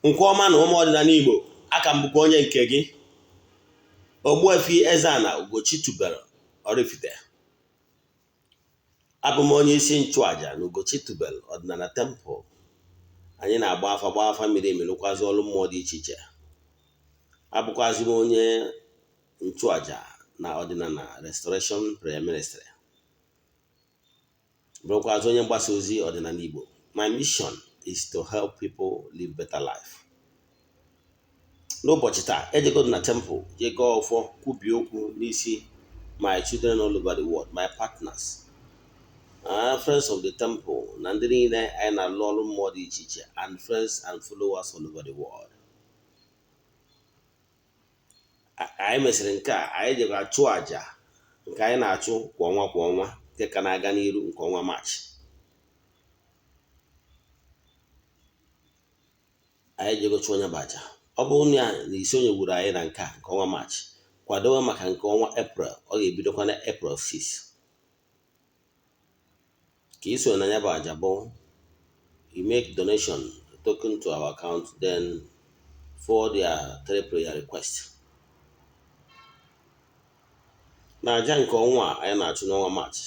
Nke ọma na ụmụ ọdịnala Igbo, aka m bụkwa onye nke gị, Ogbuefi Eze-Ana Ugochi tubelu Oraifite. Abụ m onye isi nchụaja na Ugochi tubelu ọdịnala temple. Anyị na-agba afa, gbaa afa miri emi, lụkwazị ọrụ mmụọ dị iche iche. Abụkwazị m onye nchụaja na ọdịnala Restoration Prayer Ministry, bụrụkwazị onye mgbasa ozi ọdịnala Igbo. My mission is to help people live better life. N'ụbọchị taa, ejego na temple jee gọọ ọfọ, kwubie okwu n'isi my children all over the world, my partners, friends of the temple, na ndị niile anyị na-alụ ọrụ mmụọ dị iche iche, and friends and followers all over the world. Anyị mesịrị nke a, anyị jekwa chụọ àjà nke anyị na-achụ kwa ọnwa kwa ọnwa, nke ka na-aga n'iru nke ọnwa Maachị. Anyị jego chụọ onye bụ àjà. Ọ bụrụ na isi onye gburu anyị na nke a nke ọnwa Maachị, kwadowe maka nke ọnwa Eprel. Ọ ga-ebidokwa na Eprel 6. Ka iso na ya bụ àjà bụ you make donation token to our account, then forward their three prayer request. Na àjà nke ọnwa a anyị na-achụ n'ọnwa Maachị,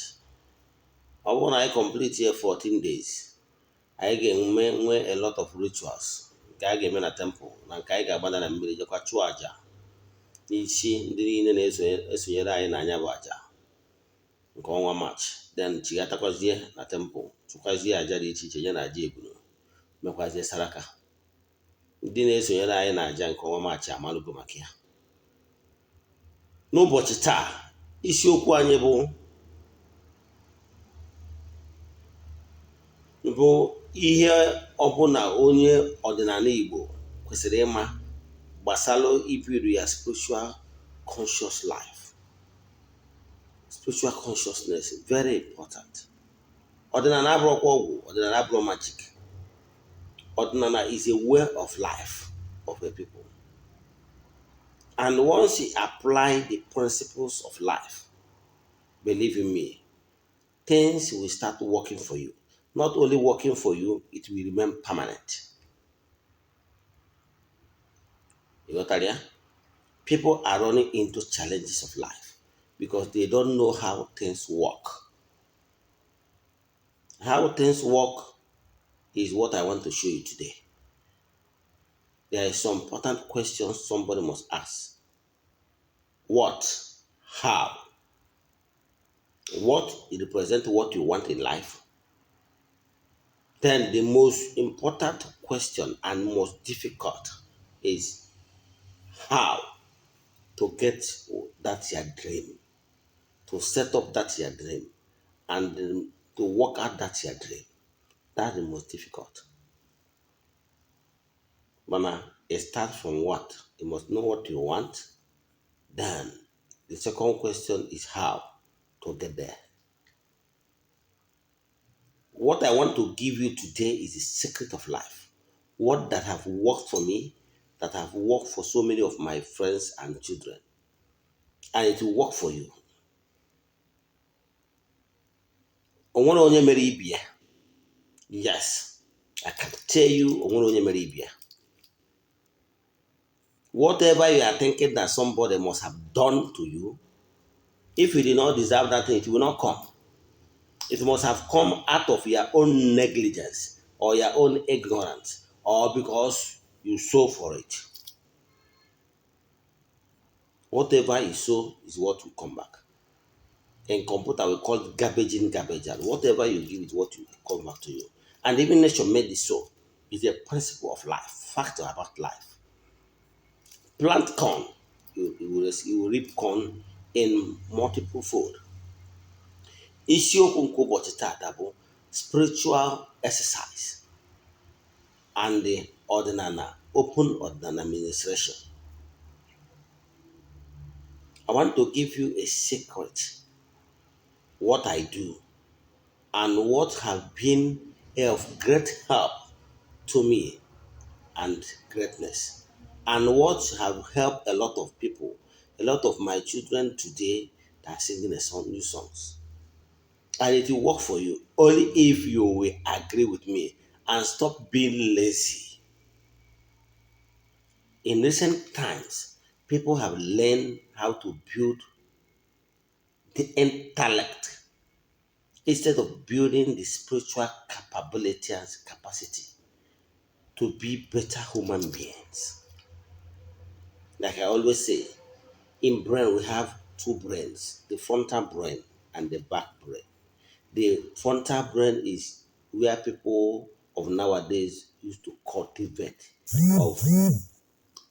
ọ bụrụ na anyị complete here 14 days, anyị ga-enwe nwe a lot of rituals nke a ga-eme na temple na nke anyị ga-agbada na mmiri jekwa chụọ àjà n'isi ndị niile na-esonyere anyị na anya bụ àjà nke ọnwa Maachị. Then chigatakwazie na temple, chụkwazie àjà dị iche iche ya na àjà ebunu, mekwazie saraka. Ndị na-esonyere anyị na àjà nke ọnwa Maachị amalụgo maka ya. N'ụbọchị taa, isiokwu anyị bụ ihe ọbụla onye ọdịnala Igbo kwesịrị ịma gbasara ibiri ya spiritual conscious life. Spiritual consciousness very important. Ọdịnala abụrụkwa ọgwụ, ọdịnala abụrụ magic. Ọdịnala is a way of life of a people. And once you apply the principles of life, believe in me, things will start working for you. Not only working for you, it will remain permanent. You got that, yeah? People are running into challenges of life because they don't know how things work. How things work is what I want to show you today. There is some important questions somebody must ask. What? How? What represents what you want in life? Then the most important question and most difficult is how to get that your dream, to set up that your dream, and to work out that your dream. That's the most difficult. Mama, it starts from what? You must know what you want. Then the second question is how to get there. What I want to give you today is the secret of life. What that have worked for me, that have worked for so many of my friends and children. And it will work for you. Onwere onye mere ibe ya. Yes, I can tell you onwere onye mere ibe ya. Whatever you are thinking that somebody must have done to you, if you did not deserve that thing, it will not come. It must have come out of your own negligence or your own ignorance or because you sow for it. Whatever you sow is what will come back. In computer, we call it garbage in, garbage out. Whatever you give is what will come back to you. And even nature made it so. It's a principle of life, factor about life. Plant corn, you will reap corn in multiple fold. Isiokwu nke ụbọchị taata bụ spiritual exercise and the ọdịnala, open ọdịnala ministration. I want to give you a secret, what I do and what have been of great help to me and greatness, and what have helped a lot of people, a lot of my children today that are singing a song, new songs. And it will work for you only if you will agree with me And stop being lazy. In recent times, people have learned how to build the intellect instead of building the spiritual capability and capacity to be better human beings. Like I always say, in brain we have two brains, the frontal brain and the back brain. The frontal brain is where people of nowadays used to cultivate of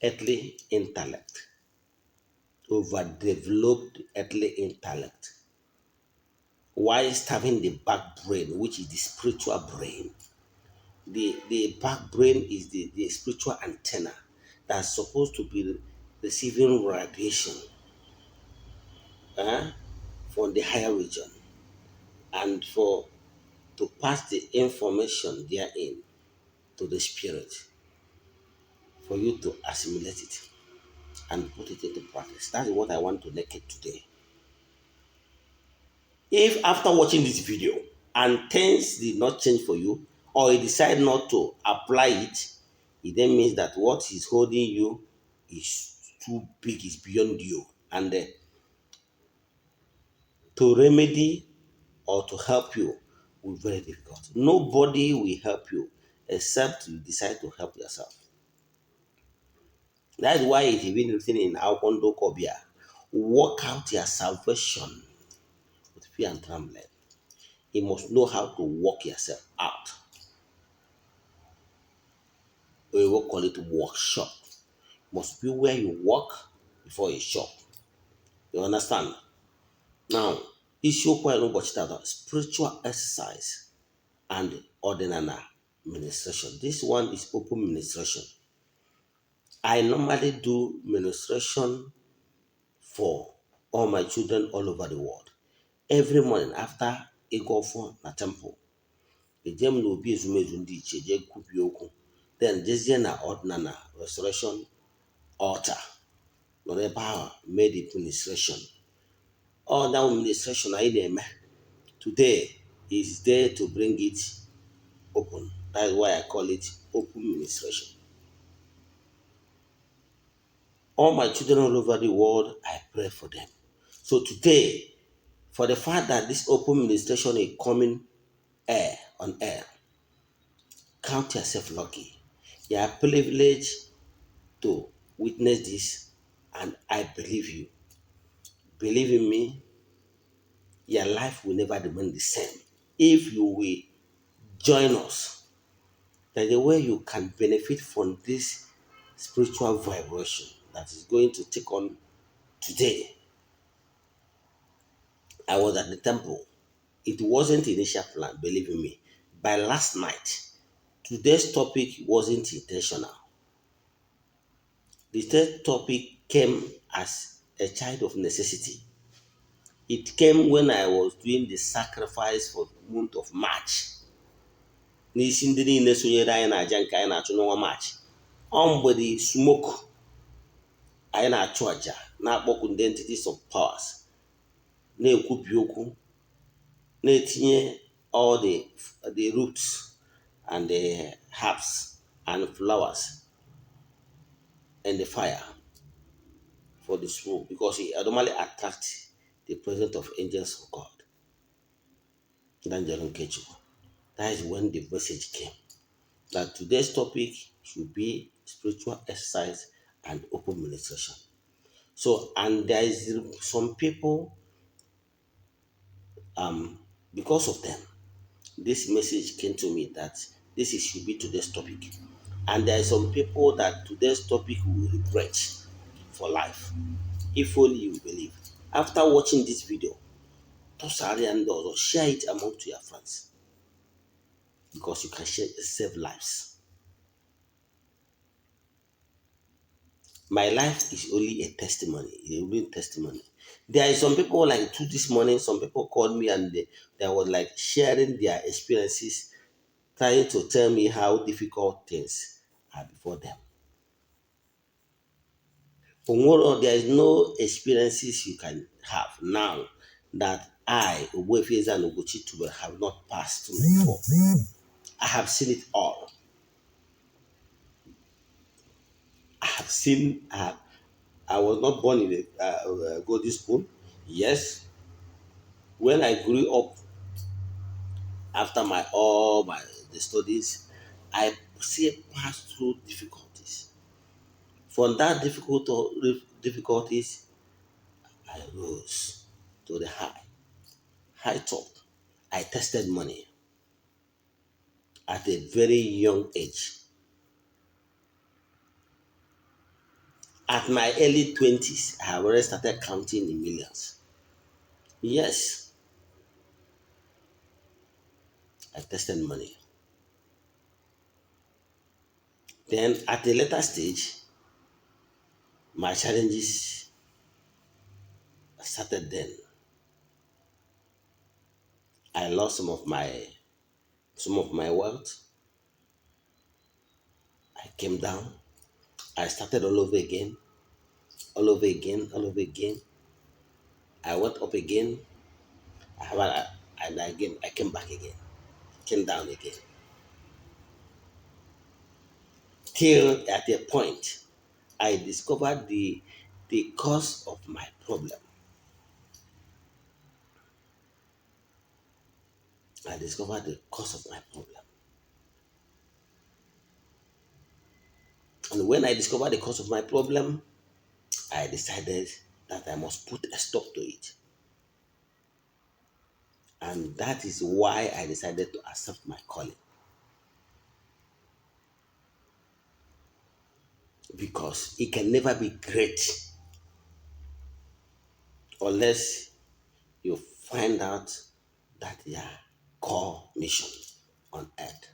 earthly intellect, overdeveloped earthly intellect, while having the back brain, which is the spiritual brain. The back brain is the spiritual antenna that's supposed to be receiving radiation eh, from the higher region and for to pass the information therein to the spirit for you to assimilate it and put it into practice. That's what I want to make it today. If after watching this video and things did not change for you, or you decide not to apply it, it then means that what is holding you is too big, is beyond you. And to remedy or to help you will be very difficult. Nobody will help you except you decide to help yourself. That's why it is been written in Akwụkwọ Ndị Ụka, work out your salvation with fear and trembling. You must know how to work yourself out. We will call it workshop. Must be where you work before you shop. You understand? Now, isiokwu anyị n'ụbọchị tata, spiritual exercise and ọdịnala ministration. This one is open ministration. I normally do ministration for all my children all over the world. Every morning after ịgọ ọfọ na temple, eje m n'obi ezumezu ndị ichie jee kwubie okwu, then jezie na ọdịnala restoration altar nọrọ ebe ahụ mee the ministration. All that ministration anyị na-eme today is there to bring it open. That is why I call it open ministration. All my children all over the world, I pray for them. So today, for the fact that this open ministration is coming air on air, count yourself lucky. You are privileged to witness this, and I believe you. Believe in me, your life will never remain the same. If you will join us, there's a way you can benefit from this spiritual vibration that is going to take on today. I was at the temple. It wasn't initial plan, believe in me. By last night, today's topic wasn't intentional. The third topic came as a child of necessity. It came when I was doing the sacrifice for the month of March. N'isi ndị niile sonyere anyị na-aja nke anyị na-achụ n'ọnwa March. Ọ mgbe the smoke anyị na-achụ aja na-akpọku ndị entities of powers, na-ekwubi okwu, na-etinye all the roots and the herbs and flowers in the fire for the smoke, because it normally attracts the presence of angels of God. Ndị nke Chukwu. That is when the message came that today's topic should be spiritual exercise and open ministration. So, and there is some people, because of them, this message came to me that this is, should be today's topic. And there are some people that today's topic will regret for life. If only you believe. After watching this video, tụsara ya ndị ọzọ, share it among to your friends, because you can share, save lives. My life is only a testimony, a real testimony. There is some people like two this morning, some people called me and they were like sharing their experiences, trying to tell me how difficult things are before them. For there is no experiences you can have now that I, Ogbuefi Eze-Ana Ugochi Tubelu, have not passed through before. I have seen it all. I have seen, I was not born in a golden spoon. Yes, when I grew up after my all my the studies, I still passed through difficulties. From that difficulties, I rose to the high top. I tested money at a very young age. At my early 20s, I have already started counting in millions. Yes, I tested money. Then at a later stage, my challenges started then. I lost some of my wealth. I came down. I started all over again, all over again, all over again. I went up again. I have and again I came back again, came down again. Till at a point I discovered the cause of my problem. I discovered the cause of my problem. And when I discovered the cause of my problem, I decided that I must put a stop to it. And that is why I decided to accept my calling. Because it can never be great unless you find out that your core mission on earth.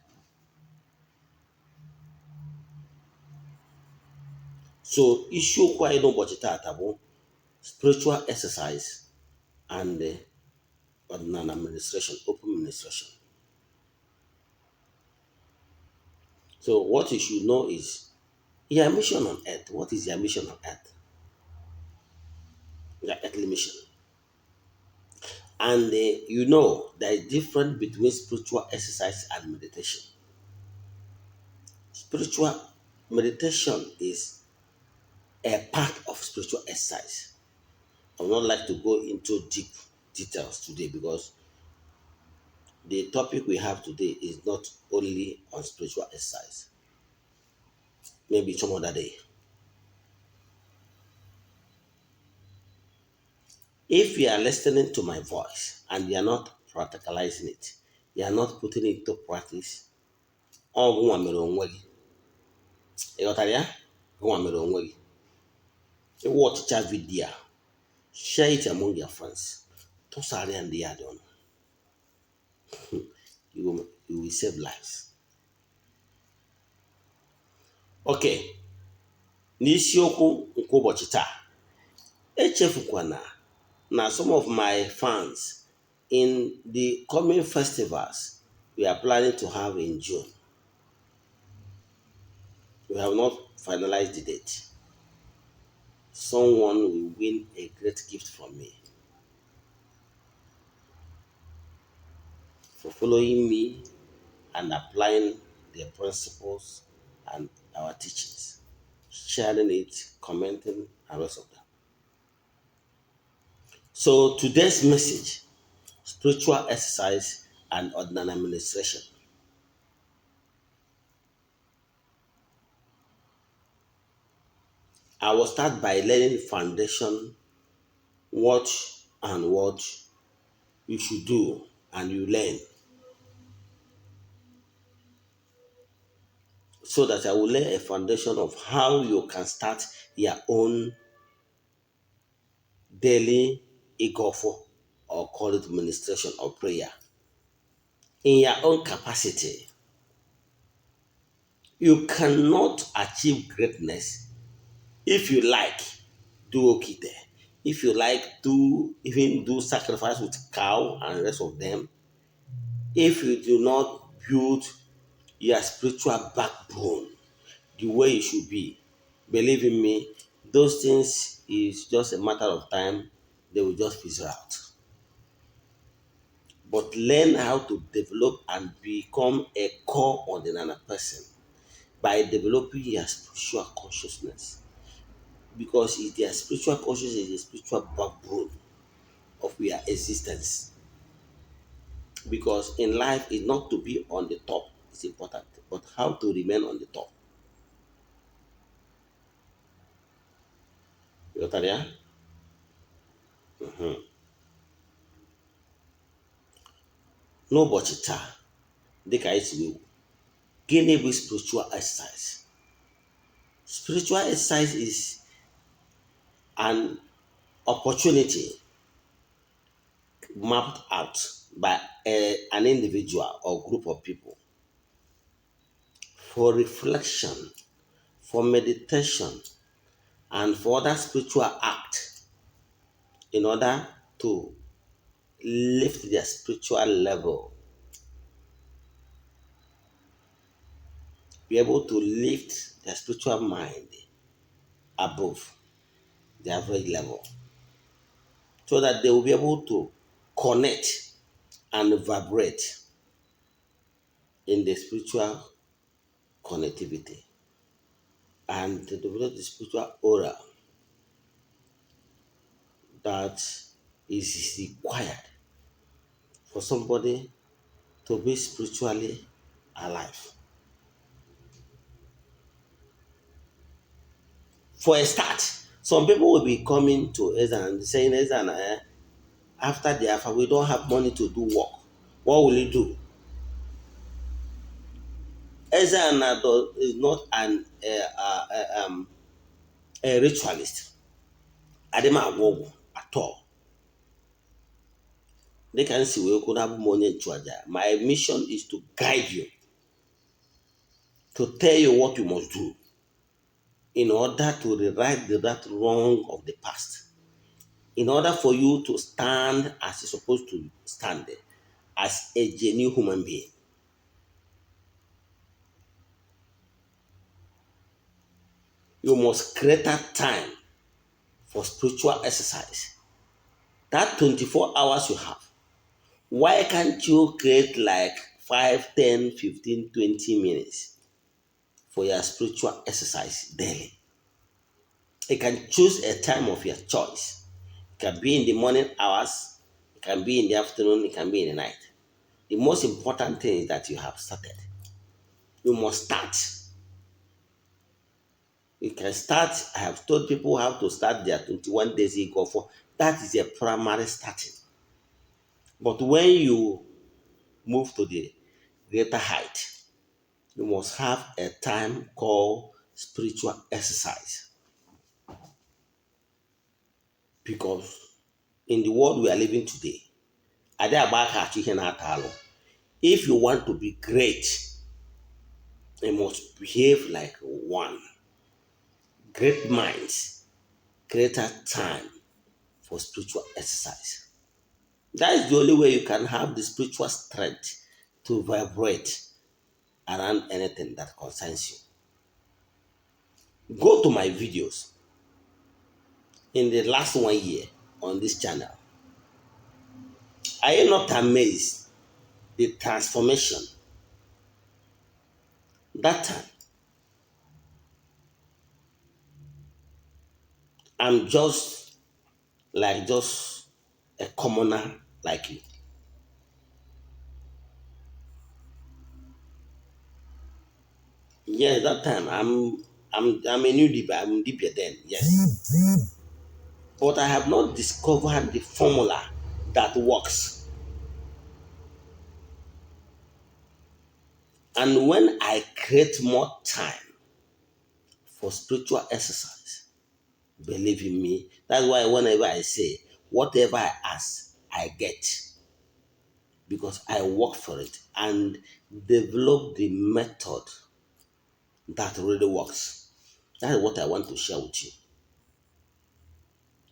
So isiokwu anyị n'ụbọchị taata bụ spiritual exercise and ọdịnala administration, open ministration. So what you should know is your mission on earth. What is your mission on earth? Your earthly mission. And you know there is difference between spiritual exercise and meditation. Spiritual meditation is a part of spiritual exercise. I would not like to go into deep details today because the topic we have today is not only on spiritual exercise. Maybe some other day. If you are listening to my voice and you are not practicalizing it, you are not putting it into practice, ọ gụnwa mere onwe gị. Ị ghọtara ya? Gụnwa mere onwe gị. Ịwụ ọchịcha vidiyo a, share it among your friends. Tụsara ya ndị ya dị ọnụ. You will save lives. Okay. N'isiokwu nke ụbọchị taa, echefukwana na some of my fans in the coming festivals we are planning to have in June. We have not finalized the date. Someone will win a great gift from me for following me and applying the principles and our teachings, sharing it, commenting, and rest of them. So today's message, spiritual exercise and ordinary administration. I will start by laying foundation, what and what you should do and you learn, so that I will lay a foundation of how you can start your own daily igofo, or call it ministration or prayer, in your own capacity. You cannot achieve greatness if you like, do okite. If you like, do even do sacrifice with cow and rest of them. If you do not build your spiritual backbone the way it should be, believe in me, those things is just a matter of time. They will just fizzle out. But learn how to develop and become a core ọdịnala person by developing your spiritual consciousness, because it's their spiritual consciousness is the spiritual backbone of your existence. Because in life, it's not to be on the top is important, but how to remain on the top. Ghọtara ya? N'ụbọchị taa, dịka anyị si wee kwu, gịnị bụ spiritual exercise? Spiritual exercise is an opportunity mapped out by an individual or group of people for reflection, for meditation, and for other spiritual act in order to lift their spiritual level, be able to lift their spiritual mind above the average level, so that they will be able to connect and vibrate in the spiritual connectivity and to develop the spiritual aura that is required for somebody to be spiritually alive. For a start, some people will be coming to Ezeana and saying, Ezeana, after the Afa, we don't have money to do work. What will you do? Ezeana is not a ritualist. Adị m agwọ ọgwụ at all. Dịka m si wee kwuo na abụ m onye nchụaja, my mission is to guide you, to tell you what you must do in order to rewrite the that wrong of the past, in order for you to stand as you're supposed to stand as a genuine human being. You must create that time for spiritual exercise. That 24 hours you have, why can't you create like 5, 10, 15, 20 minutes for your spiritual exercise daily? You can choose a time of your choice. It can be in the morning hours, it can be in the afternoon, it can be in the night. The most important thing is that you have started. You must start. You can start. I have told people how to start their 21 days Ịgọ for. That is a primary starting. But when you move to the greater height, you must have a time called spiritual exercise. Because in the world we are living today, if you want to be great, you must behave like one. Great minds, greater time for spiritual exercise. That is the only way you can have the spiritual strength to vibrate around anything that concerns you. Go to my videos in the last 1 year on this channel. Are you not amazed the transformation? That time, I'm just a commoner like you. Yes, that time I'm a new dibia. I'm dibia then, yes. But I have not discovered the formula that works. And when I create more time for spiritual exercise, believe in me, that's why whenever I say, whatever I ask, I get. Because I work for it and develop the method that really works. That is what I want to share with you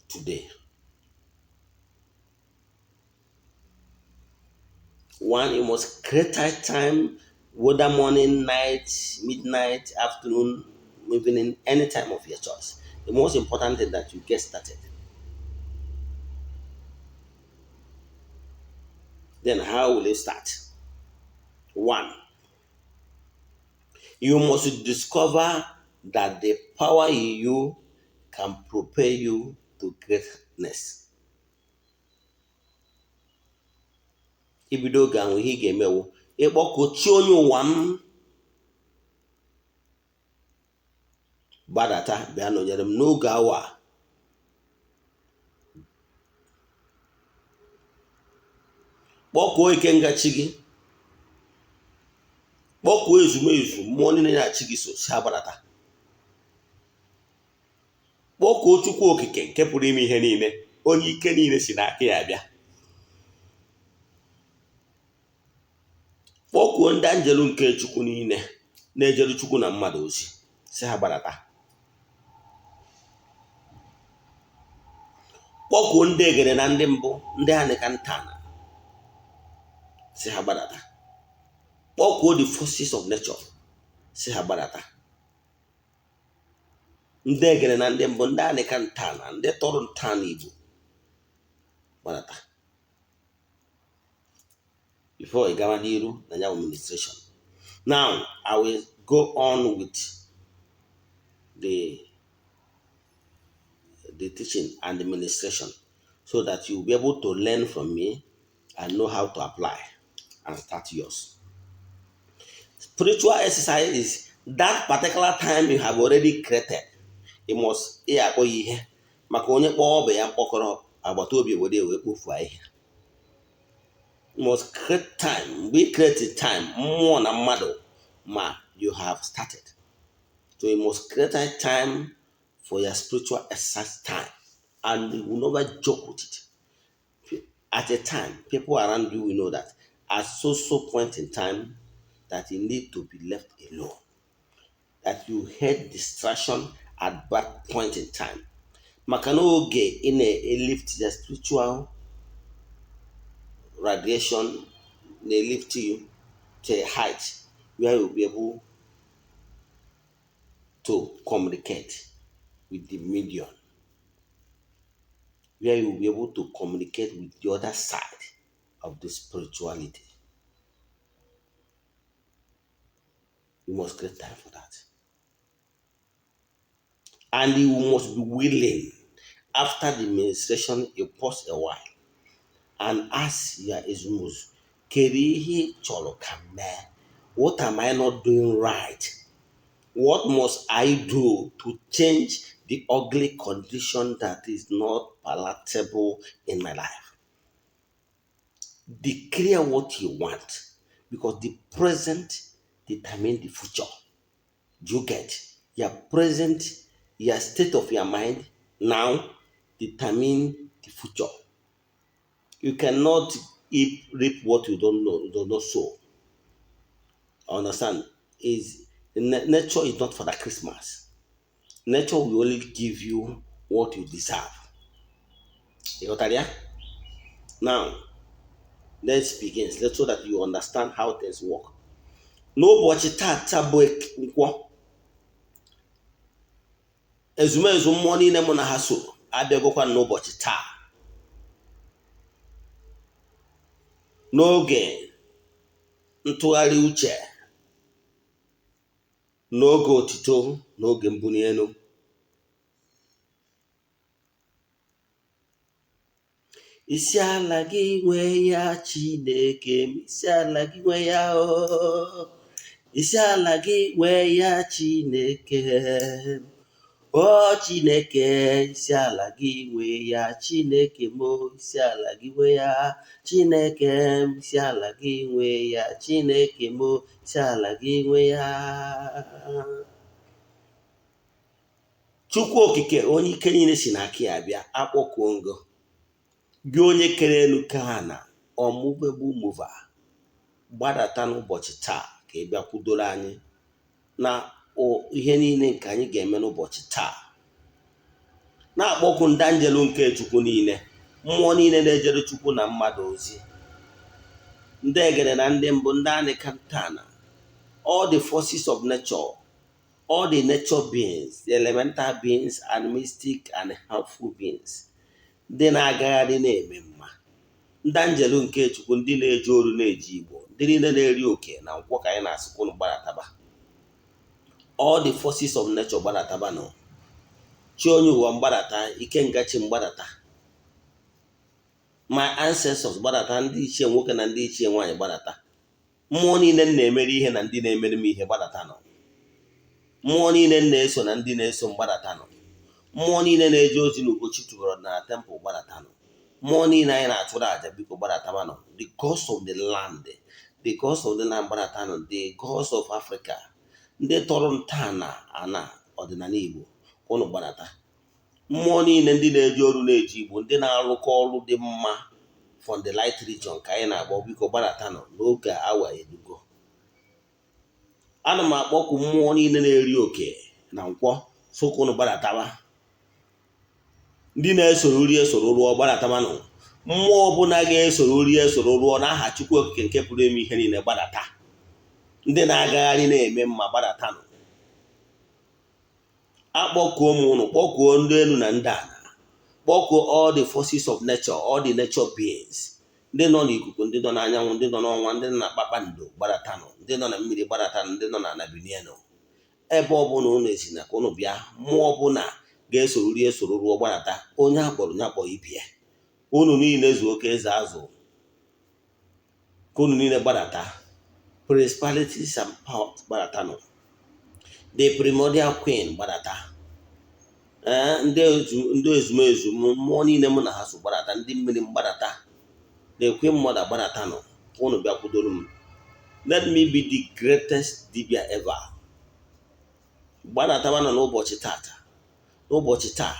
today. One, you must create that time, whether morning, night, midnight, afternoon, evening, any time of your choice. The most important thing that you get started. Then how will it start? One, you must discover that the power in you can propel you to greatness. Ibido oge ahụ, ihe ị ga-emewu ịkpọku chi onye ụwa m, gbadata bịa nọnyere m n'oge awa a. Kpọkuo ikenga chi gị, kpọkuo ezumezu mmụọ niile na-achị gị so si agbadata, kpọkuo Chukwu Okike nke pụrụ ime ihe niile, onye ike niile si n'aka ya bịa, kpọkuo ndị anjelu nke Chukwu niile na-ejeru Chukwu na mmadụ ozi, si ha gbadata, kpọkuo ndị egere na ndị mbụ, ndị ha ntana, si ha gbadata, kpọkuo the forces of nature, si ha gbadata, ndị egere na ndị mbụ, ndị anịka ntana, ndị tọrọ ntana Igbo, gbadata before ị gawa n'iru na ya administration. Now I will go on with the teaching and administration so that you will be able to learn from me and know how to apply and start yours. Spiritual exercise is that particular time you have already created. You must akpọ ya ihe maka onye kpọọ ọbụ ya mkpọkọrọ agbata obi were wee kpofuo ahịhịa. You must create time. Mgbe ị create time, mmụọ na mmadụ ma you have started. So you must create a time for your spiritual exercise time, and you will never joke with it. At a time, people around you will know that at so point in time that you need to be left alone, that you hate distraction at that point in time. Maka na oge ị na-elift the spiritual radiation na-elift you to a height where you'll be able to communicate with the medium, where you'll be able to communicate with the other side of the spirituality. You must create time for that. And you must be willing. After the ministration, you pause a while and ask your ezumezu, kedu ihe ị chọrọ ka m mee? What am I not doing right? What must I do to change the ugly condition that is not palatable in my life? Declare what you want, because the present determines the future. Do you get? Your present, your state of your mind now determine the future. You cannot reap what you don't know, you don't know sow. Understand? Is nature is not for the Christmas. Nature will only give you what you deserve. You got that, yeah? Now, let's begin. Let's so that you understand how things work. N'ụbọchị tata bụ nkwọ, ezumezu mmụọ niile mụ na ha so abịagokwa n'ụbọchị taa. N'oge ntụgharị uche, n'oge otito, n'oge mbuli elu, isi ala gị nwee ya Chineke, isi ala gị nwee ya o, isi ala gị nwee ya Chineke, o Chineke, isi ala gị nwee ya Chineke mo, isi ala gị nwee ya Chineke, isi ala gị nwee ya Chineke mo, isi ala gị nwee ya. Chukwu Okike, onye ike niile si n'aka ya bịa, akpọkuo ngo gị onye kere elu ka na unmovable mover, gbadata n'ụbọchị taa ka ị bịa kwudoro anyị na ihe niile nke anyị ga-eme n'ụbọchị taa. Na-akpọku ndị anjelu nke Chukwu niile, mmụọ niile na-ejere Chukwu na mmadụ ozi, ndị egere na ndị mbụ, ndị anịkantana, all the forces of nature, all the nature beings, the elemental beings and mystic and helpful beings, ndị na-agagharị na-eme mma, Ndị anjelu nke Chukwu, ndị na-eje oru na-eji Igbo, ndị niile na-eri oke na nkwọ, ka anyị na-asịkwa unu gbadataba. All the forces of nature, gbadataba nọ. Chi onye ụwa, mgbadata. Ikengachi, mgbadata. My ancestors, gbadata. Ndị ichie nwoke na ndị ichie nwaanyị, gbadata. Mmụọ niile m na-emere ihe na ndị na-emere m ihe, gbadata nọ. Mmụọ niile m na-eso na ndị na-eso m, gbadata nọ. Mmụọ niile na-eje ozi na Ugochi tubelu na temple, gbadata nọ. Mmụọ niile anyị na-achụrụ àjà, biko gbadatabanụ. The gods of the land, the gods of the land, gbadatanụ. The gods of Africa, ndị tọrọ ntọala ana ọdịnala Igbo, ụnụ gbadata. Mmụọ niile ndị na-eji ọrụ na-eji Igbo, ndị na-arụkọ ọrụ dị mma from the light region, ka anyị na-akpọ, biko gbadatanụ n'oge awa elugo. Ana m akpọku mmụọ niile na-eri oke na nkwọ, sokwa ụnụ gbadatawa. Ndị na-esoro rie esoro rụọ, gbadatamanụ. Mmụọ ọbụla ga-esoro rie esoro rụọ, n'aha Chukwu Okike nke pụrụ ime ihe niile, gbadata. Ndị na-agagharị na-eme mma, gbadatanụ. Akpọkuo m ụnụ, kpọkuo ndị elu na ndị ala, kpọkuo all the forces of nature, all the nature beings, ndị nọ n'ikuku, ndị nọ n'anyanwụ, ndị nọ n'ọnwa, ndị nọ na kpakpando, gbadatanụ. Ndị nọ na mmiri, gbadatanụ. Ndị nọ na ana, binienụ. Ebe ọbụla ụnụ esi na ka ụnụ bịa, mmụọ ọbụla ga-esoro rie esoro rụọ, gbadata. Onye akpọrọ ya kpọrọ ibie. Unu niile zuo oke eze azụ, ka unu niile gbadata. Principalities and powers, gbadatanụ. The primordial queen, gbadata. Ee, ndị ezumezu mmụọ niile mụ na ha so, gbadata. Ndị mmiri, mgbadata. The queen mother, gbadatanụ. Unu bịa kwudoro m. Let me be the greatest dibia ever. Gbadatabanụ n'ụbọchị tata. N'ụbọchị taa,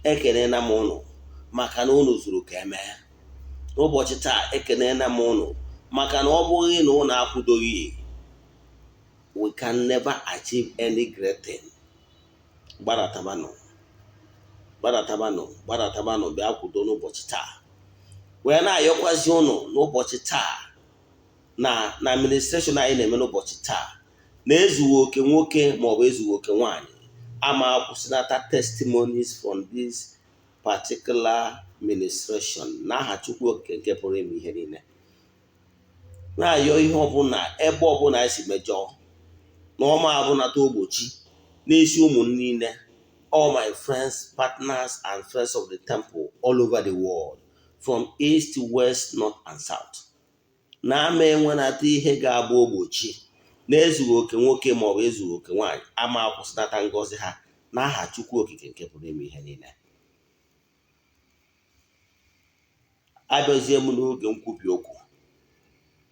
ekelela m ụnụ maka na ụnụ zuru ka emee. N'ụbọchị taa, ekelela m ụnụ maka na ọ bụghị na ụnụ akwụdoghị, we can never achieve any great thing. Gbadatabanụ, gbadatabanụ, gbadatabanụ. Bịa kwudo n'ụbọchị taa. Wee na-ayọkwazi ụnụ n'ụbọchị taa na administration anyị na-eme n'ụbọchị taa, na-ezughị oke nwoke maọbụ ezughị oke nwaanyị ama akwụsịnata testimonies from this particular ministration, n'aha Chukwu Okike nke pụrụ ime ihe niile. Na-ayọ ihe ọbụla, ebe ọbụla anyị si mejọọ, na ọma abụnata ogbochi n'isi ụmụ niile, all my friends, partners and friends of the temple all over the world, from east, west, north and south, na ama enwenata ihe ga-abụ ogbochi na-ezughị oke nwoke maọbụ ezughị oke nwaanyị ama akwụsịnata ngọzi ha, n'aha Chukwu Okike nke pụrụ ime ihe niile. Abịazie m n'oge nkwubi okwu,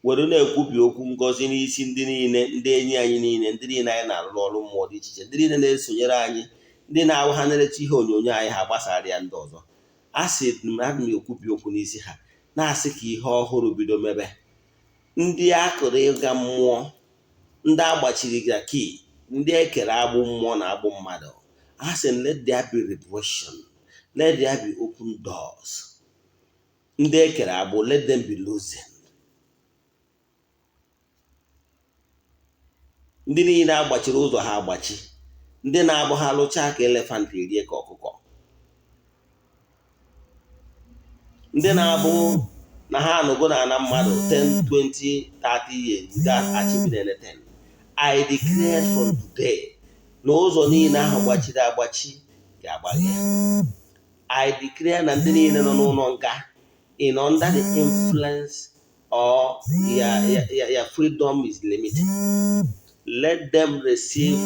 were na-ekwubi okwu ngọzi n'isi ndị niile, ndị enyi anyị niile, ndị niile anyị na-arụrụ ọrụ mmụọ dị iche iche, ndị niile na-esonyere anyị, ndị na-ahụ ha na-elecha ihe onyonyo anyị, ha gbasara ya ndị ọzọ. A sị m, ana m ekwubi okwu n'isi ha, na-asị ka ihe ọhụrụ bido mebe. Ndị akụrụ ịga mmụọ, ndị agbachiri ga kii, ndị ekere agbụ mmụọ na agbụ mmadụ, a sị, let there be liberation, let there be open doors. Ndị ekere agbụ, let them be loosened. Ndị niile agbachiri ụzọ ha agbachi, ndị na-abụ ha lụchaa ka elephant erie ka ọkụkọ, ndị na-abụ na ha anọgo na ana mmadụ 10, 20, 30 years without achieving anything, I declare from today na ụzọ niile ahụ gbachiri agbachi ga-agbaghe. I declare na ndị niile nọ n'ụlọ nga in under the influence or your freedom is limited, let them receive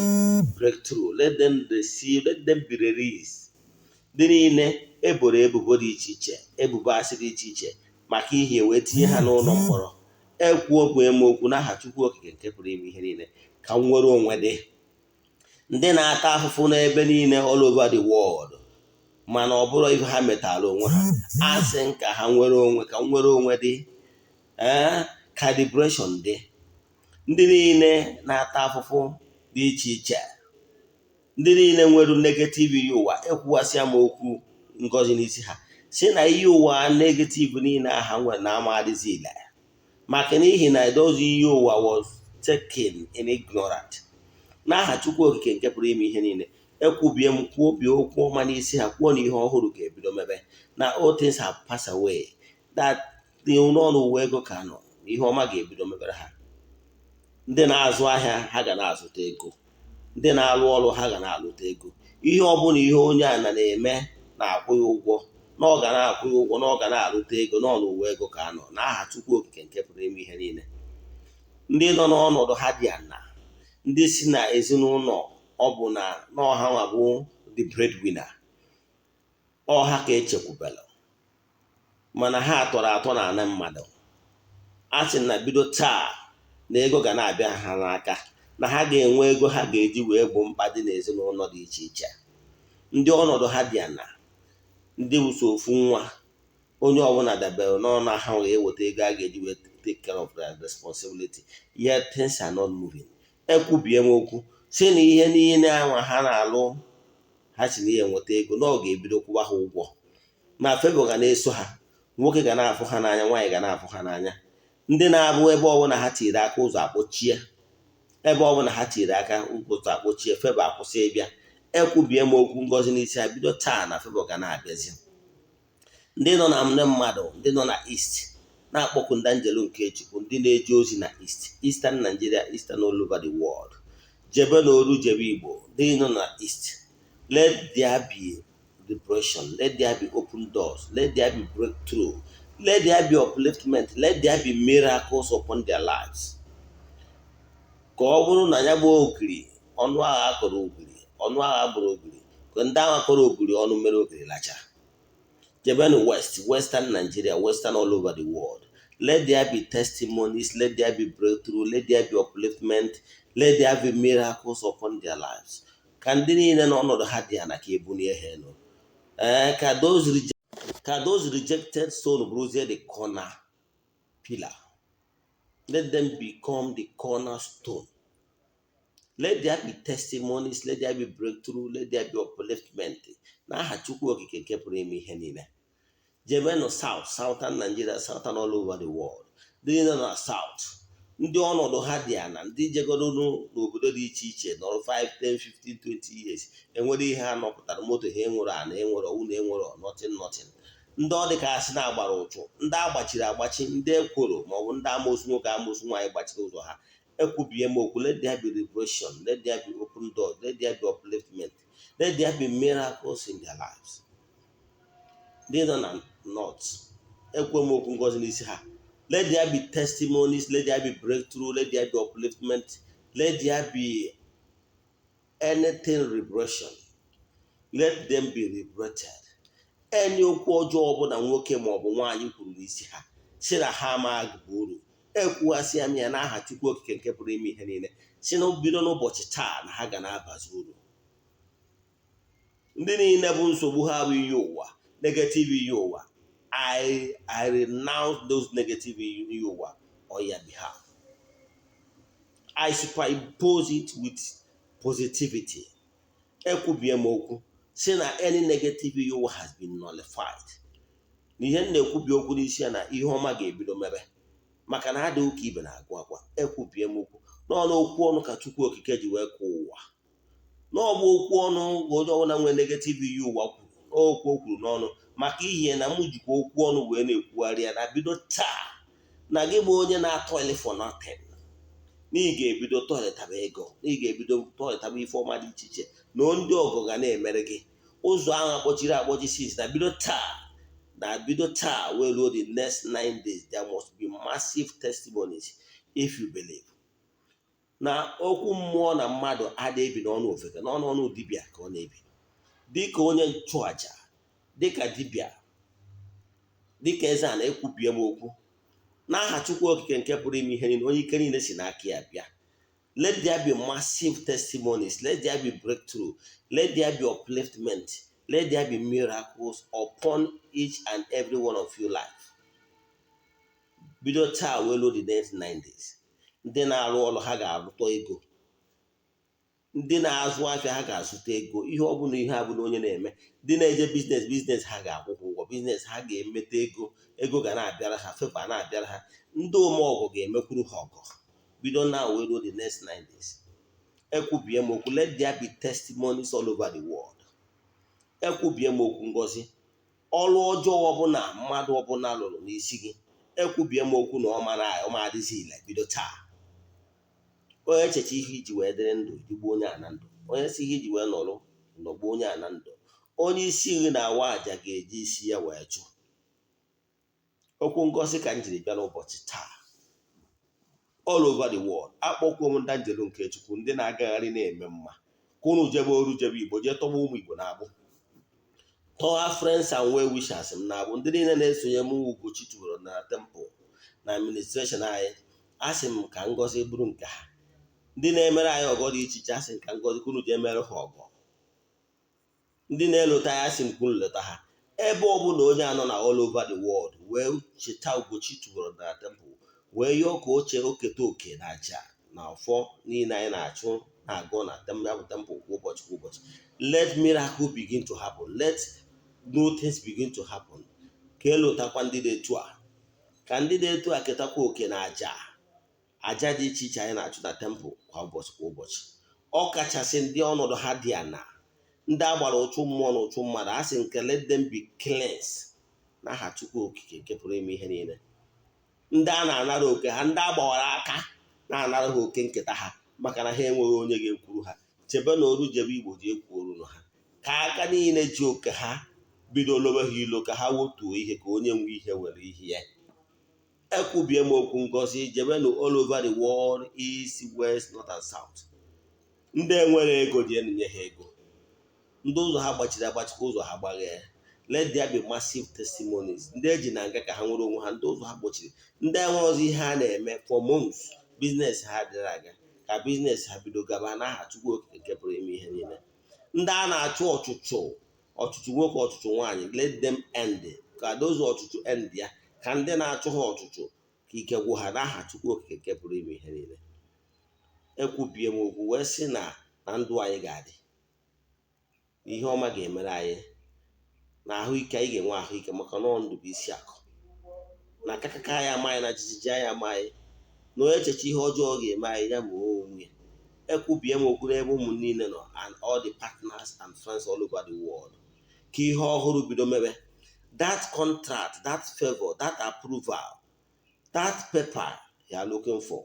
breakthrough, let them receive, let them be released. Ndị niile eboro ebubo dị iche iche, ebubo asị dị iche iche, maka ihe wee tinye ha n'ụlọ mkpọrọ, ekwu okwu eme okwu n'aha Chukwu Okike nke pụrụ ime ihe niile, ka m nwere onwe dị. Ndị na-ata afụfụ n'ebe niile, all over the world, mana ọ bụrụ ife ha metara onwe ha, asị ka ha nwere onwe, ka nwere onwe dị, ee, ka liberation dị. Ndị niile na-ata afụfụ dị iche iche, ndị niile nwere negative iyi ụwa, ekwuwasịa m okwu ngọzi n'isi ha, si na iyi ụwa negative niile aha nwere na ama adịzi ile, maka n'ihi na edozi iyi ụwa was taken in ignorant. N'aha Chukwu Okike nke pụrụ ime ihe niile, ekwubie m, kwuobie okwu ọma n'isi ha, kwuo na ihe ọhụrụ ga-ebido mebe, na all things have passed away, that Dị n'ọnụ ụwa ego ka nọ, ihe ọma ga-ebido mebere ha. Ndị na-azụ ahịa, ha ga na-azụta ego. Ndị na-alụ ọrụ, ha ga na-alụta ego. Ihe ọbụla ihe onye a na-eme na-akwụ ya ụgwọ, na ọ ga na-akwụ ya ụgwọ, na ọ ga na-alụta ego n'ọnụ ụwa ego ka nọ, n'aha Chukwu Okike nke pụrụ ime ihe niile. Ndị nọ n'ọnọdụ ha dị ana, ndị si na ezinụlọ ọ bụ na n'ọha nwa bụ the breadwinner, ọha ka echekwubelu, mana ha tọrọ atọ na ana mmadụ, a sị na bido taa na ego ga na-abịa ha n'aka, na ha ga-enwe ego ha ga-eji wee gboo mkpa dị n'ezinụlọ dị iche iche. Ndị ọnọdụ ha dị ana, ndị wuso ofu nwa, onye ọbụla dabere n'ọnụ ha ga-eweta ego a ga-eji wee take care of their responsibility, yet things are not moving, ekwubie m okwu si na ihe niile anwa ha na-alụ, ha si na ihe nweta ego, na ọ ga-ebido kwụwa ha ụgwọ, na favour ga na-eso ha. Nwoke ga na-afụ ha n'anya, nwaanyị ga na-afụ ha n'anya. Ndị na-abụ ebe ọbụla ha tiri aka, ụzọ akpọchie. Ebe ọbụla ha tiri aka, ụzọ akpọchie, favour akwụsị ịbịa, ekwubie m okwu ngọzi n'isi ha, bido taa na favour ga na-abịazi. Ndị nọ na ndị mmadụ, ndị nọ na East, na-akpọku ndị njelu nke Chukwu, ndị na-eje ozi na East, Eastern Nigeria, Eastern all over the world, jebe n'oru, jebe Igbo, ndị nọ na East, let there be liberation, let there be open doors, let there be breakthrough, let there be upliftment, let there be miracles upon their lives. Ka ọ bụrụ na ya bụ ogiri ọnụ agha kọrọ ogiri, ọnụ agha bụrụ ogiri, ka ndị agha kọrọ ogiri ọnụ mere ogiri lacha. Jebenu West, Western Nigeria, Western all over the world, let there be testimonies, let there be breakthrough, let there be upliftment, let there be miracles upon their lives. Ka ndị niile n'ọnọdụ ha dị ana, ka ebunie ha elu. Ee, ka those rejected stone bụrụzie the corner pillar. Let them become the cornerstone. Let there be testimonies, let there be breakthrough, let there be upliftment, n'aha Chukwu Okike nke pụrụ ime ihe niile. Jebenụ South, Southern Nigeria, Southern all over the world, ndị niile nọ na South, ndị ọnọdụ ha dị ana, ndị jegoro n'obodo dị iche iche nọrọ 5, 10, 15, 20 years, enwere ihe ha nọpụtara, moto ha enwere, ana enwere, ụlọ enwere, nothing, nothing. Ndị ọ dị ka asị na-agbara ụchụ, ndị agbachiri agbachi, ndị ekworo maọbụ ndị amoosu nwoke, amoosu nwaanyị gbachiri ụzọ ha, ekwubie m okwu, let there be liberation, let there be open doors, let there be upliftment, let there be miracles in their lives. Ndị nọ na North, ekwe m okwu ngozi n'isi ha, let there be testimonies, let there be breakthrough, let there be upliftment, let there be anything liberation, let them be liberated. Any okwu ọjọọ ọbụla nwoke maọbụ nwaanyị kwuru n'isi ha, si na ha amaghị bụ uru, ekwughasị m ya n'aha Chukwu Okike nke pụrụ ime ihe niile, si na bido n'ụbọchị taa na ha ga na-abazi uru. Ndị niile bụ nsogbu ha bụ iyi ụwa, negative iyi ụwa, I renounce those negative iyi ụwa on your behalf. I superimpose it with positivity. Ekwubie m okwu si na any negative iyi ụwa has been nullified. Na ihe m na-ekwubi okwu n'isi ya na ihe ọma ga-ebido mebe, maka na adịghị ụka ibe na-agụ akwa. Ekwubie m okwu n'ọnụ okwu ọnụ ka Chukwu Okike ji wee kụọ ụwa, n'ọbụ okwu ọnụ ka onye ọbụla nwere negative iyi ụwa kwuru, n'okwu o kwuru n'ọnụ, maka ihe na mụ jikwa okwu ọnụ wee na-ekwugharị ya na bido taa na gị bụ onye na-atoil for nothing, na ị ga-ebido toilitaba ego, na ị ga-ebido toilitaba ife ọma dị iche iche, na ndị ọgọ ga na-emere gị ụzọ ahụ akpọchiri akpọchi sis na bido taa, na bido taa wee ruo the next 9 days, there must be massive testimonies if you believe. Na okwu mmụọ na mmadụ adịghị ebi n'ọnụ ofeke, n'ọnụ ọnụ dibịa ka ọ na-ebi. Dịka onye nchụaja, dịka dibịa, dịka eze a na-ekwubie m okwu n'aha Chukwu Okike nke pụrụ ime ihe niile, onye ike niile si n'aka ya bịa, let there be massive testimonies, let there be breakthrough, let there be upliftment, let there be miracles upon each and every one of you life, bido taa wee ruo the next 9 days. Ndị na-arụ ọrụ, ha ga-arụta ego. Ndị na-azụ afịa, ha ga-azụta ego. Ihe ọbụla, ihe abụla onye na-eme, ndị na-eje business, business ha ga-akwụkwọ ụgwọ, business ha ga-emeta ego, ego ga na-abịara ha, favour na-abịara ha. Ndị omeọgọ ga-emekwuru ha ọgọ, bido now wee ruo the next 9 days. Ekwubie m okwu, let there be testimonies all over the world. Ekwubie m okwu ngozi, ọrụ ọjọọ ọbụla mmadụ ọbụla lụrụ n'isi gị, Ekwubie m okwu na ọma na ọma adịghị ile bido taa. Onye echecha ihe iji wee dịrị ndụ, jigbuo onye a na ndụ. Onye si ihe iji wee nọrọ nọgbuo onye a na ndụ. Onye isi gị na-awa àjà ga-eji isi ya wee chụ. Okwu ngosi ka m jiri bịa n'ụbọchị taa. All over the world, akpọkwuo m ndị njelu nke Chukwu, ndị na-agagharị na-eme mma, ka unu jebe oru, jebe Igbo, jee tọgba ụmụ Igbo na-agbụ, tọgha friends and well wishers m na-agbụ, ndị niile na-esonye m Ugochi tubelu na temple na administration anyị. Asị m ka ngọzi bụrụ nke ha. Ndị na-emere anyị ọgọ dị iche iche, asị m ka ngọzi ka unu jee mere ha ọgọ. Ndị na-elota ya, asị m ka unu leta ha. Ebe ọbụla onye anọ na all over the world wee cheta Ugochi tubelu na temple, wee yọọ ka oche oketa oke na aja na ọfọ niile anyị na-achụ na-agụ na ya bụ temple kwa ụbọchị kwa ụbọchị. Let miracle begin to happen. Let new things begin to happen. Ka elotakwa ndị dị etu a, ka ndị dị etu a ketakwa oke na aja dị iche iche anyị na-achụ na temple kwa ụbọchị kwa ụbọchị. Ọ kachasị ndị ọnọdụ ha dị ana, ndị a gbara ụchụ mmụọ na ụchụ mmadụ, a sị nke let them be cleansed n'aha Chukwu Okike nke pụrụ ime ihe niile. Ndị a na-anara oke ha, ndị a gbawara aka na-anara ha oke nketa ha maka na ha enweghị onye ga-ekwuru ha, chebe na oru jebe Igbo ji ekwu oru ha, ka aka niile ji oke ha bido lobe ha ilo, ka ha wotuo ihe, ka onye nwe ihe were ihe ya. Ekwubie m okwu ngozi jebe na all over the world, east, west, north and south. Ndị enwere ego, ji enye ha ego. Ndị ụzọ ha gbachiri agbachikwa, ụzọ ha gbaghee. Let there be massive testimonies. Ndị eji na nga, ka ha nwere onwe ha. Ndị ụzọ ha gbochiri, ndị enwere ọzọ ihe ha na-eme for months, business ha dịrị aga, ka business ha bido gaba n'aha Chukwu Okike nke pụrụ ime ihe niile. Ndị a na-achụ ọchụchụ, ọchụchụ nwoke, ọchụchụ nwaanyị, let them end, ka those ọchụchụ end ya, ka ndị na-achụ ha ọchụchụ ka ike gwụ ha n'aha Chukwu Okike nke pụrụ ime ihe niile. Ekwubie m okwu wee sị na ndụ anyị ga-adị, ihe ọma ga-emere anyị, na ahụike anyị ga-enwe ahụike, maka na ndụ bụ isi akụ, na akakaka anyị ama anyị, na jijiji anyị ama anyị, na onye echeche ihe ọjọọ ga-eme anyị, ya ma onwe ya. Ekwubie m okwu n'ebe ụmụ niile nọ and all the partners and friends all over the world, ka ihe ọhụrụ bido mebe. That contract, that favor, that approval, that paper you are looking for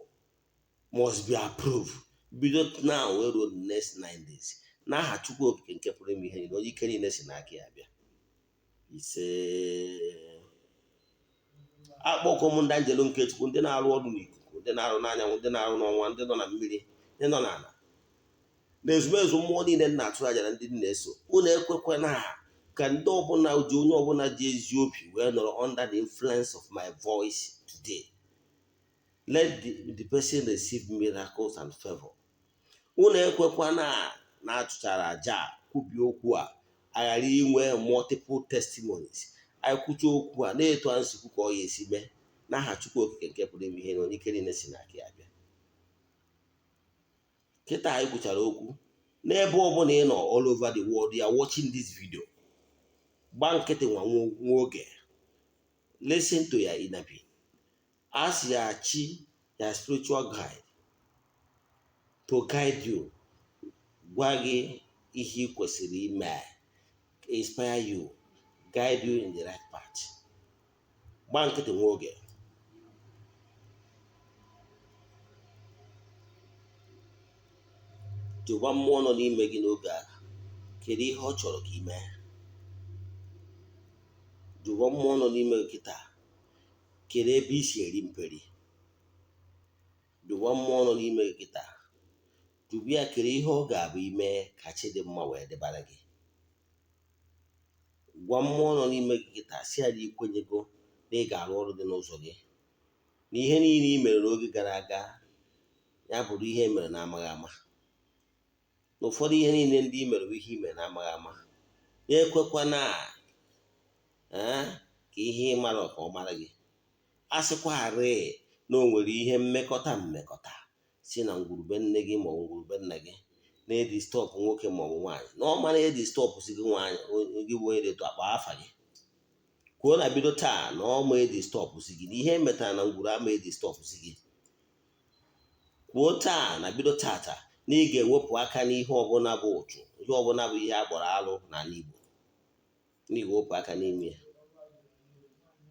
must be approved bido now wee ruo the next 9 days n'aha Chukwu Okike nke pụrụ ime ihe niile, onye ike niile si n'aka ya bịa. Ise. Akpọkọ m ndị anjelu nke Chukwu, ndị na-arụ ọrụ n'ikuku, ndị na-arụ n'anyanwụ, ndị na-arụ n'ọnwa, ndị nọ na mmiri, ndị nọ n'ala, na ezumezu mmụọ niile na-achụ aja na ndị na-eso unu. Ekwekwana ka ndị ọbụla ji, onye ọbụla ji ezi obi wee nọrọ under the influence of my voice today, let the person receive miracles and favor. Unu ekwekwana na-achụchara aja kwubie okwu a aghara inwe multiple testimonies. Anyị kwucha okwu a na-etu a nsikwu ka ọ ya esi mee n'aha Chukwu Okike nke pụrụ ime ihe na onye ike niile si n'aka ya bịa. Kịta anyị kwuchara okwu, n'ebe ọbụla ị nọ all over the world you are watching this video, gba nkịtị nwa nwa oge. Listen to your inner being. Ask your chi, your spiritual guide, to guide you, gwa gị ihe ị kwesịrị ime, inspire you, guide you in the right path. Gba nkịtị nwa oge. Jụba mmụọ nọ n'ime gị n'oge a, kedu ihe ọ chọrọ ka ị mee? Jụba mmụọ nọ n'ime gị kịta, kedu ebe i si eri mperi? Jụba mmụọ nọ n'ime gị kịta, jụba ya kedu ihe ọ ga-abụ ime ka chi dị mma wee dịbara gị. Gwa mmụọ nọ n'ime gị kịta, si ya na ikwenyego na ị ga-arụ ọrụ dị n'ụzọ gị, na ihe niile i mere n'oge gara aga ya bụrụ ihe e mere na-amaghị ama, na ụfọdụ ihe niile ndị i mere bụ ihe i mere na-amaghị ama. Ya ekwekwana ka ihe ị mara ka ọ mara gị. A sịkwarị na o nwere ihe mmekọta mmekọta si na ngwurube nne gị ma ọ bụ ngwurube nna gị na-edisturb nwoke ma ọ bụ nwaanyị, na ọ mara edisturb si gị nwaanyị, gị bụ onye dị etu akpa afa gị, kwuo na bido taa na ọ ma edisturb si gị, na ihe emetara na ngwuru ama edisturb si gị. Kwuo taa na bido tata na ị ga-ewepụ aka n'ihe ọbụla bụ ụchụ, ihe ọbụla bụ ihe a kpọrọ alụ n'ala Igbo, na ị ga-ewepụ aka n'ime ya.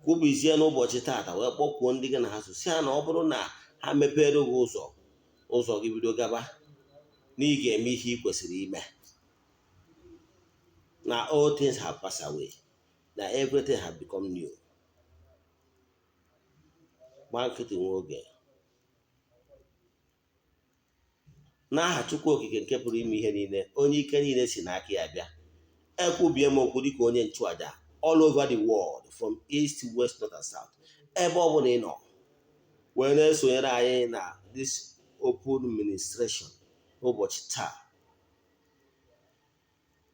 Kwubizie n'ụbọchị taata wee kpọkwuo ndị gị na ha so, si ha na ọ bụrụ na ha mepere gị ụzọ, ụzọ gị bido gaba, na ị ga-eme ihe ị kwesịrị ime, na all things have passed away, na everything have become new. Gba nkịtị nwa oge. N'aha Chukwu Okike nke pụrụ ime ihe niile, onye ike niile si n'aka ya bịa, ekwubie m okwu dịka onye nchụaja all over the world, from east, west, north and south, ebe ọ bụla ị nọ wee na-esonyere anyị na this open ministration n'ụbọchị taa,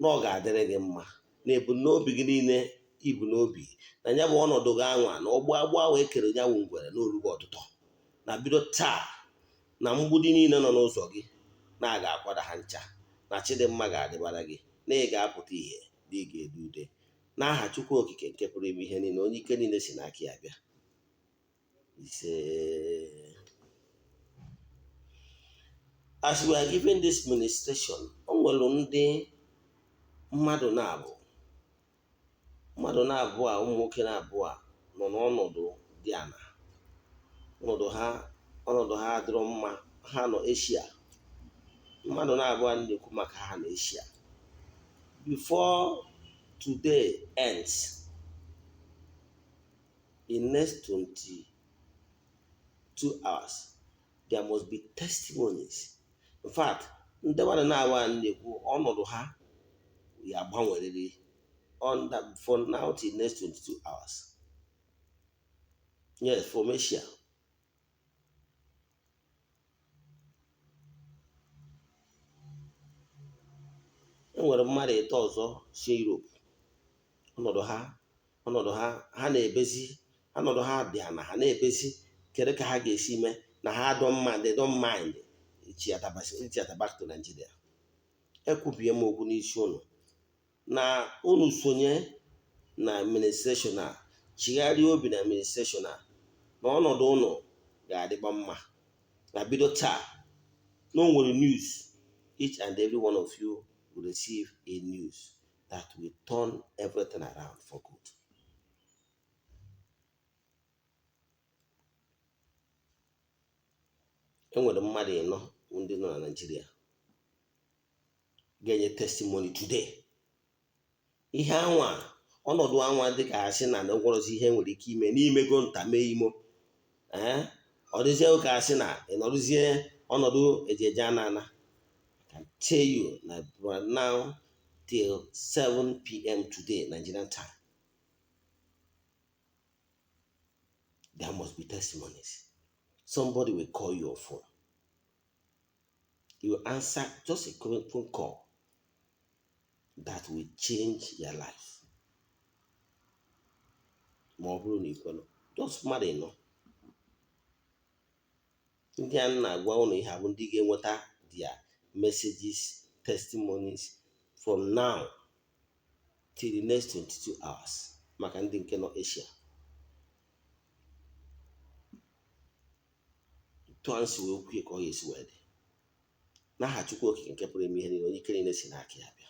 na ọ ga-adịrị gị mma na ebumnobi gị niile ibu n'obi na ya bụ ọnọdụ gị anwa na ọgbụ agbụ ahụ ekere ya wụ ngwere n'orugo ọtụtụ na bido taa, na mgbidi niile nọ n'ụzọ gị na a ga-akwada ha ncha, na Chidimma ga-adịbara gị, na ị ga-apụta ihe, na ị ga-ede ude. N'aha Chukwu Okike nke pụrụ ime ihe niile, onye ike niile si n'aka ya bịa. Ise. As we are giving this ministration, o nwere ndị mmadụ na-abụ, mmadụ na-abụọ a, ụmụ nwoke na-abụọ a nọ n'ọnọdụ dị ana, ọnọdụ ha adịrọ mma. Ha nọ Asia. Mmadụ na-abụọ a na-ekwu maka ha na Asia, before today ends, in next 22 hours, there must be testimonies. In fact, ndị mmadụ na-abụọ a na-ekwu ọnọdụ ha ya agbanwerịrị on that for now till next 22 hours. Yes, from Asia. Enwere mmadụ ịtọ ọzọ si Europe. Ọnọdụ ha ha na-ebezi, ọnọdụ ha dị na ha na-ebezi, kedu ka ha ga-esi mee na ha don't mind, they don't mind ichiata back to Nigeria. Ekwubie m okwu n'isi unu na unu sonye na administration a, chigharịa obi na administration a, na ọnọdụ unu ga-adịkwa mma. Na bido taa, na o nwere news, each and every one of you will receive a news that will turn everything around for good. Enwere mmadụ ịnọ ndị nọ na Naịjirịa ga-enye testimony today. Ihe anwa, ọnọdụ anwa dị ka asị na ngwọrọzi ihe nwere ike ime n'imego nta mee imo, ee, ọ dịzie ka asị na ị nọrụzie ọnọdụ ejeje ana ana. I can tell you na from now till 7 p.m. today, Nigerian time, there must be testimonies. Somebody will call your phone, you will answer just a phone call that will change your life. Ma ọ bụrụ na ikwelụ, just mmadụ ịnọ ndị a na-agwa ụnụ ihe a bụ ndị ga-enweta their messages, testimonies from now till the next 22 hours, maka ndị nke nọ Asia. Tụọ nsi wee kwuo ka ọ ga-esi wee dị. N'aha Chukwu Okike nke pụrụ ime ihe niile, onye ike niile si n'aka ya bịa,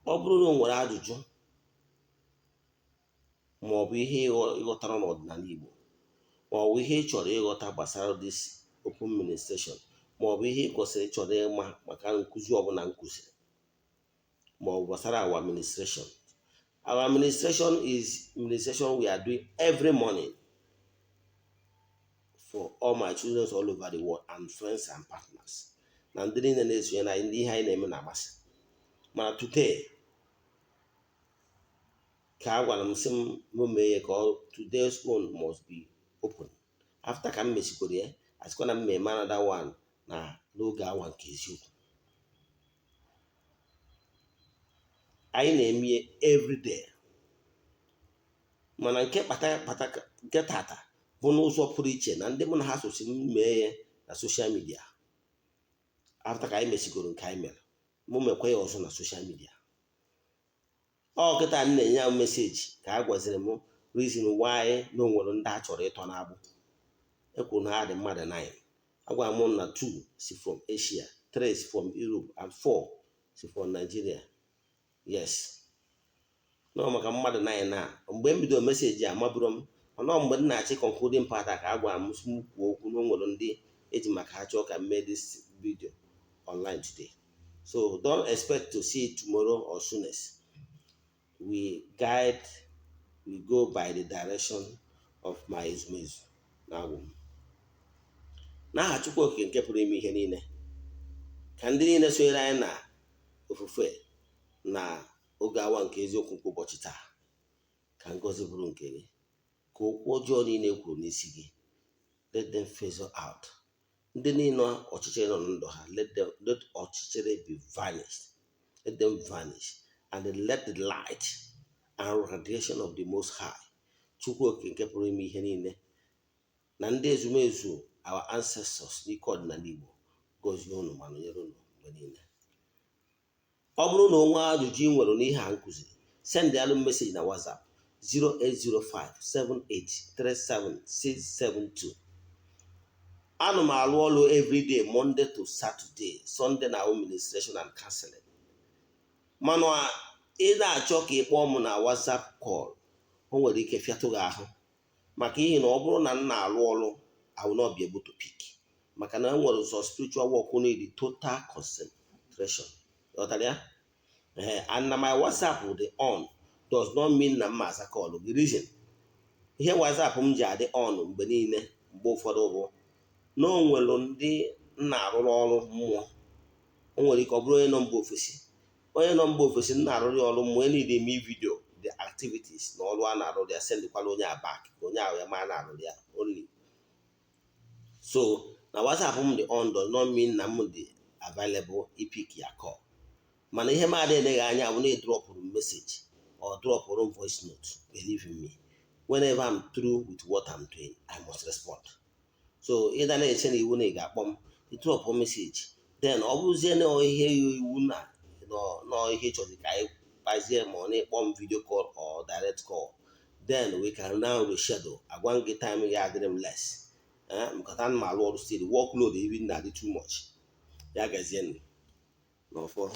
ọ bụrụ na o nwere ajụjụ ma ọ bụ ihe ịghọtara n'ọdịnala Igbo, ma ọ bụ ihe ị chọrọ ịghọta gbasara this open ministration, ma ọ bụ ihe ị kwesịrị ịchọrọ ịma maka nkụzi ọbụla nkụziri, ma ọ bụ gbasara our administration. Our administration is administration we are doing every morning for all my children all over the world and friends and partners na ndị niile na-esonye na ndị ihe anyị na-eme na-amasị. Mana today ka a gwara m sị m mee ya ka today's own must be open. After ka m mesikwara ya, asịkwa na m eme another one na n'oge awa nke eziokwu. Anyị na-eme everyday, mana nke kpata kpata nke tata bụ n'ụzọ pụrụ iche na ndị mụ na ha sosi m mee ya na social media. After ka anyị mesigoro nke anyị mere, mụ mekwa ya ọzọ na social media. Ọ kịta m na-enye ya message ka a gwaziri m reason why na o nwere ndị a chọrọ ịtọ n'agbụ. Ekwuru na ha dị mmadụ 9. Agwara m na 2 si from Asia, 3 si from Europe and 4 si from Nigeria. Yes. Nọ maka mmadụ 9 na mgbe m bidoro message a mabụrụ m, mana ọ mgbe m na-achị concluding part a ka a gwara m m kwuo okwu na o nwere ndị eji maka ha chọọ ka m mee this video online today. So don't expect to see it tomorrow or soonest. We guide, we go by the direction of my ezumezu na agwụ m. N'aha Chukwu Okike nke pụrụ ime ihe niile, ka ndị niile sonyere anyị na ofufe na oge awa nke eziokwu nke ụbọchị taa, ka ngọzi bụrụ nke gị, ka okwu ọjọọ niile e kwuru n'isi gị, let them fizzle out. Ndị niile ọchịchịrị nọ na ndụ ha, let ọchịchịrị be vanished, let them vanish, and let the light and radiation of the Most High, Chukwu Okike nke pụrụ ime ihe niile, na ndị ezumezu, our ancestors n'ike ọdịnala Igbo, gọzie unu ma nọnyere unu mgbe niile. Ọ bụrụ na onwe ajụjụ ị nwere n'ihe a nkụziri, send alụ message na WhatsApp 08057837672. Ana m arụ ọrụ everyday, Monday to Saturday. Sunday na administration and counseling. Mana ị na-achọ ka ị kpọọ m na WhatsApp call, o nwere ike fịatụ gị ahụ, maka ihi na ọ bụrụ na m na-arụ ọrụ, I will not be able to pick, maka na enwere ụzọ spiritual work need total concentration. Ghọtara ya? Ee, and na my WhatsApp dị on does not mean na m aza call gị. Reason ihe WhatsApp m ji adị on mgbe niile mgbe ụfọdụ bụ na o nwere ndị m na-arụrụ ọrụ mmụọ. O nwere ike ọ bụrụ onye nọ mba ofesi, onye nọ mba ofesi m na-arụrụ ya ọrụ mmụọ, need eme video the activities na ọrụ a na-arụ ya, sendịkwala onye a back ka onye ahụ ya ma na-arụrụ ya only. So na WhatsApp m dị on does not mean na m dị available ipick ya call. Mana ihe m adịghị eleghị anya bụ na ị dropụrụ m message or dropụrụ m voice note. Believe in me, whenever I'm through with what I'm doing, I must respond. So ịda na-eche na iwu na ị ga-akpọ m, ị drop message, then ọ bụrụzie na ihe iwu na nọ ihe ịchọzi ka anyị kpazie, ma ọ na-ekpọ m video call or direct call, then we can now reschedule. Agwa m gị time ya adịrị m less because ana m arụ ọrụ still, workload even na adị too much. Ya gazie n'ọfọ.